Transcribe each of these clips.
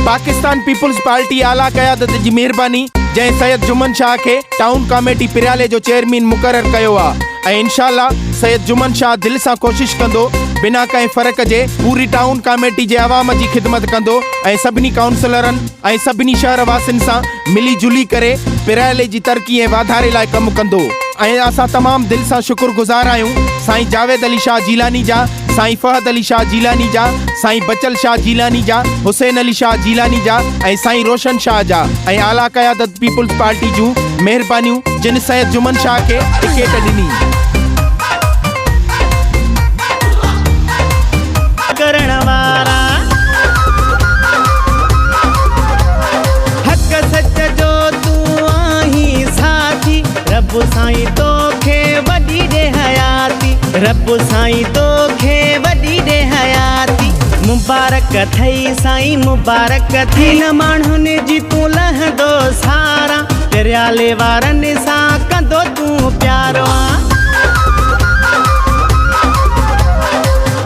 Pakistan peoples party اعليٰ قيادت جي مهرباني جنهن سيد جمن شاهه کي ٽائون ڪاميٽي پريالي جو چيئرمين مقرر ڪيو آ ۽ انشاء الله سيد جمن شاهه دل سان ڪوشش ڪندو بنا ڪنهن فرق جي پوري ٽائون ڪاميٽي جي عوام جي خدمت ڪندو ۽ سڀني ڪائونسلرن ۽ سڀني شهر واسين سان ملي جلي ڪري پريالي جي ترقي ۽ واڌاري لاء ڪم ڪندو ۽ اسان تمام دل سان شڪر گذار آهيون سائين جاويد علي شاهه جيلاني جا سائين فهد علي شاهه جيلاني جا، سائين بچل شاهه جيلاني جا، حسين علي شاهه جيلاني جا ۽ سائين روشن شاهه جا ۽ اعليٰ قيادت پيپلز پارٽي جون مهربانيون جن سيد جمن شاهه کي ٽڪيٽ ڏني. ڪرڻ وارا حق سچ جو تون آهين ساٿي رب سائين توکي وڏي ڏي حياتي رب سائين توکي وڏي ڏي حياتي مبارڪ ٿئي سائين مبارڪ ٿئي نه ماڻهن جي تون لهندو سارا پريالي وارن سان ڪندو تون پيارو آ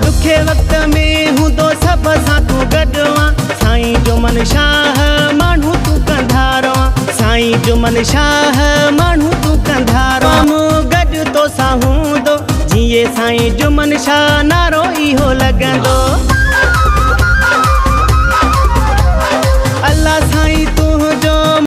ڏکي وقت ۾ هوندو سڀ سان تون گڏ آ سائين جمن شاهه ماڻهو تون ڪنڌارو آ سائين جمن شاهه ماڻهو تون ڪنڌارو آ مون گڏ توسان هوندو جيئي سائين جمن شاهه نعرو اهو لڳندو.